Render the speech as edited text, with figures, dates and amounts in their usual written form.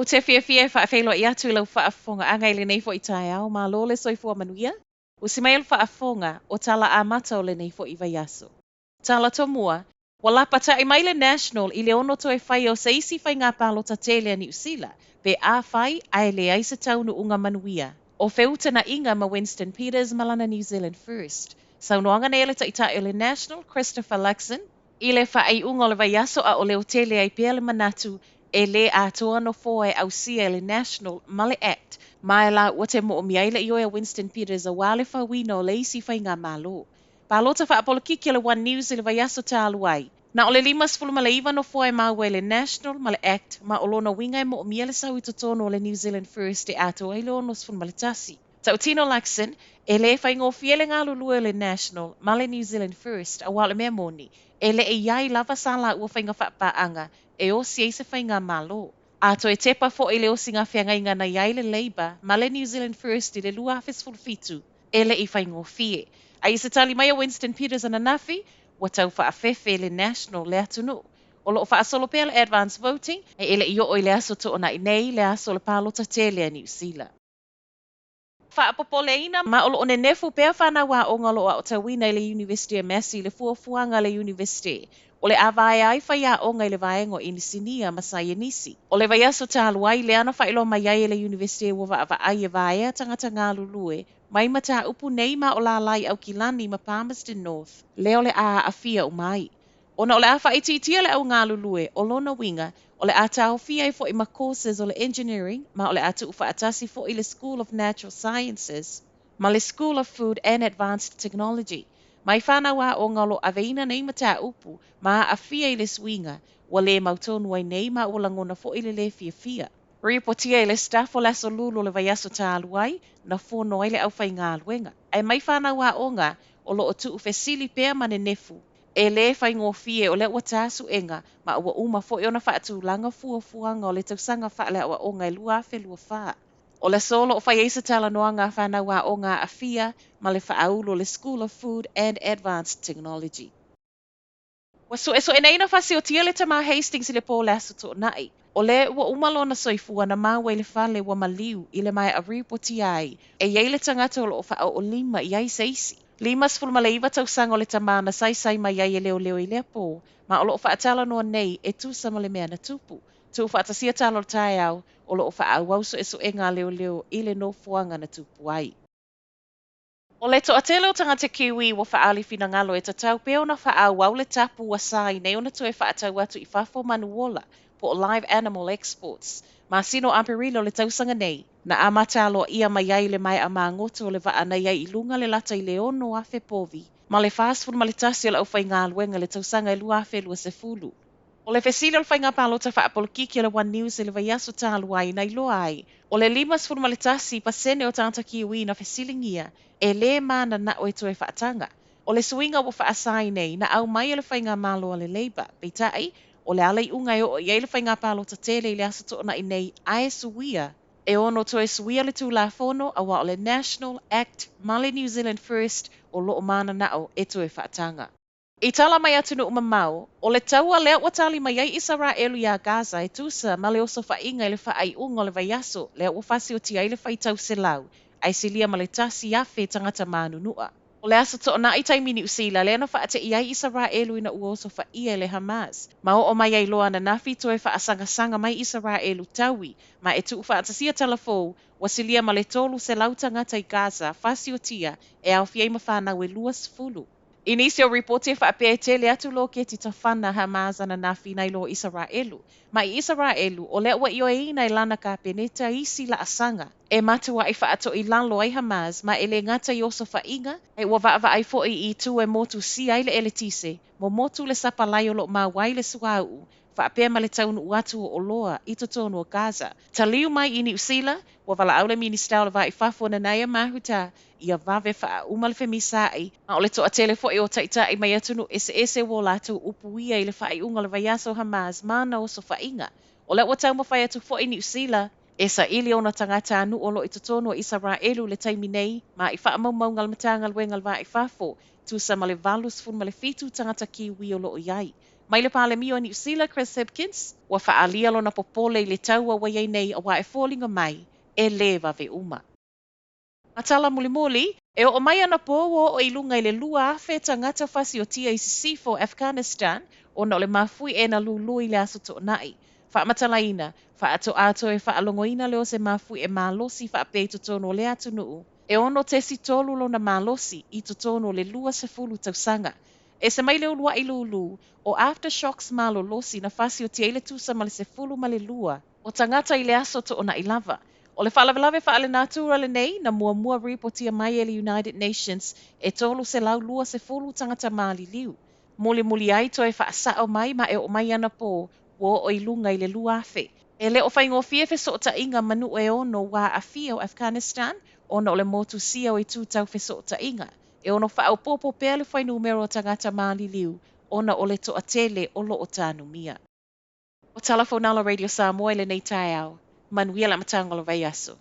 Ou te fiafia e faafeiloai atu i lau faafofogaaga i lenei foi taeao, malo le soifua manuia. Usi mai le faafofoga o tala amata o lenei foi vaiaso. Tala tomua, ua lapata'i mai le National i le ono toe faia o se isi faiga palota tele a Niu Sila, pe afai ae leai se taunuuga manuia o feutagaiga ma Winston Peters ma lana New Zealand First. Saunoaga nei a le Taitai o le National, Christopher Luxon, i le faaiuga o le vaiaso a o leotele ai pea le manatu e lē atoa nofoa e ausia e le National ma le Act, ma e laua te moomia ai le ioe a Winston Peters auā le fauina o le isi faigamalo. Palota faapolokiki a le One News i le vaiaso talu ai. Na o le 59 nofoa e maua e le National ma le Act, ma o lona uiga e moomia le sau i totonu o le New Zealand First e atoa ai le 61. Tautino Luxon, e lē faigofie le galulue o le National ma le New Zealand First, auā o le mea moni, e le i i ai lava sa laua faiga faapaaga e osi ai se faigamalo. A toe tepa foi i le osiga feagaiga na i ai le Labour ma le New Zealand First i le 2017, e le i faigofie. Ae i se tali mai a Winston Peters ananafi, ua tau faafefe le National le atunuu. O loo faasolo pea le advance voting, e le i oo i le aso Toonai nei, le aso o le palota tele a Niu Sila. Faapopoleina ma o loo nenefu pea fanau aoga o loo aotauina i le University of Massey i le fuafuaga a le University o le a vaea ai faiaoga i le vaega o inisinia ma saienisi. O le vaiaso talu ai lea na faailoa mai ai e le University ua vaavaai e vaea tagata galulue mai mataupu nei ma o lālā i Aukilani ma Palmerston North, lea o le a aafia uma ai. Ona o le a faaitiitia le au galulue, o lona uiga, o le a taofia ai foi ma courses o le engineering, ma o le a tuufaatasi foi le School of Natural Sciences ma le School of Food and Advanced Technology. Mai fanau aoga o loo aveina nei mataupu ma aafia i le suiga, ua lē mautonu ai nei ma ua lagona foi le lē fiafia. Ripotia e le Stuff o le aso Lulu o le vaiaso talu ai, na fono ai le aufaigaluega. Ae mai fanau aoga o loo tuufesili pea ma nenefu, e lē faigofie o lea ua ta suega ma ua uma foi ona faatulaga fuafuaga o le tausaga faaleaoaoga e 2024. O le aso o loo fai ai se talanoaga a fanau aoga aafia ma le faaulu o le School of Food and Advanced Technology. Ua suesueina nei na fasiotia le tamā Hastings i le po o le aso Toonai. O lea ua uma lona soifua na maua i le fale ua maliu i le maea ripotia ai e i ai le tagata o loo faaoolima i ai se isi. 59 tausaga o le tamā na saisai mai ai e leoleo i lea po, ma o loo faatalanoa nei e tusa ma le mea na tupu. Tuufaatasia tala o le taeao, o loo faaauau suesuega a leoleo i le nofoaga na tupu ai. O le toatele o tagata Kiwi ua faaali finagalo e tatau pea ona faaauau le tapu ua sa ai nei ona toe faatau atu i fafo manu ola, po o live animal exports. Masina o Aperila o le tausaga nei, na amata aloaia mai ai le maea magoto o le vaa na i ai i luga le lata i le 6,000 povi, ma le 41 o le aufaigaluega i le tausaga e 2020. O le fesili o le faiga palota faapolokiki o le One News i le vaiaso talu ai na iloa ai, o le 51% o tagata Kiwi na fesiligia e lē mananao e toe faataga. O le suiga ua faasa ai nei na aumai e le faigamalo a le Labour, peitai, o le a le iuga e oo i ai le faiga palota tele i le aso Toonai nei ae suia e ono toe suia le Tulafono, auā o le National, Act ma le New Zealand First o loo mananao e toe faataga. I tala mai atunuu mamao, o le taua lea ua tali mai ai Isaraelu iā Gaza e tusa ma le osofaiga i le faaiuga o le vaiaso lea ua fasiotia ai le faitau 100 ae silia ma le 1,000 tagata manunua. O le aso Toonai taimi Niu Sila lea na faate'i ai Isaraelu ina ua osofaia e le Hamas. Ma oo mai ai loa ananafi toe faasagasāga mai Isaraelu taui ma e tuufaatasia tala fou ua silia ma le 300 tagata i Gaza fasiotia e aofia ai ma fanau e 20. I nisi o ripoti e faapea e tele atu loketi tafana Hamas ananafi nai lo Isaraelu. Ma i Isaraelu, o lea ua ioeina e lana kapeneta isi laasaga e matuai faatoilalo ai Hamas ma e lē gata i osofaiga, ae ua vaavaai foi i itu e motusia ai le eletise, momotu le sapalai o loo maua ai le suauu, faapea ma le taunuu atu o oloa i totonu o Gaza. Taliu mai i Niu Sila, ua valaau le Minisita o le Va i Fafo Nanaia Mahuta ia vave faauma le femisaai, ma o le toatele foi o taitai mai atunuu eseese ua o latou upuia i le faaiuga o le vaiaso Hamas ma ana osofaiga. O lea ua taumafai atu foi Niu Sila e saili ona tagatanuu o loo i totonu o Isaraelu i le taimi nei, ma i faamaumauga a le Matagaluega o le Va i Fafo, tusa ma le 87 tagata Kiwi o loo i ai. Mai le Palemia o Niu Sila Chris Hipkins, ua faaalia lona popole i le taua ua i ai nei auā e foliga mai e lē vave uma. Ma tala mulimuli, e oo mai anapō ua oo i luga i le 2,000 tagata fasiotia i sisifo o Afghanistan ona o le mafuie na lūlū i le Aso Toonai. Faamatalaina, faatoā toe faalogoina lea o se mafuie malosi faapea i totonu o lea atunuu, e 6.3 lona malosi i totonu o le 20 tausaga. Ese mai le uluai lūlū o aftershocks malolosi na fasiotia ai le tusa ma le 12 o tagata i le Aso Toonai lava. O le faalavelave faalenatura lenei na muamua ripotia mai e le United Nations e 320 tagata maliliu. Mulimuli ai toe faasao mai ma e oo mai anapō ua oo i luga i le 2,000. E le o faigofie fesootaiga ma nuu e ono ua aafia o Afghanistan ona o le motusia o itu tau fesootaiga. E ono faaopoopo pea le fuainumera o tagata maliliu ona o le toatele o lo o tanumia. O Tala Fonala Radio Samoa i lenei taeao. Manuia le amataga o le vaiaso.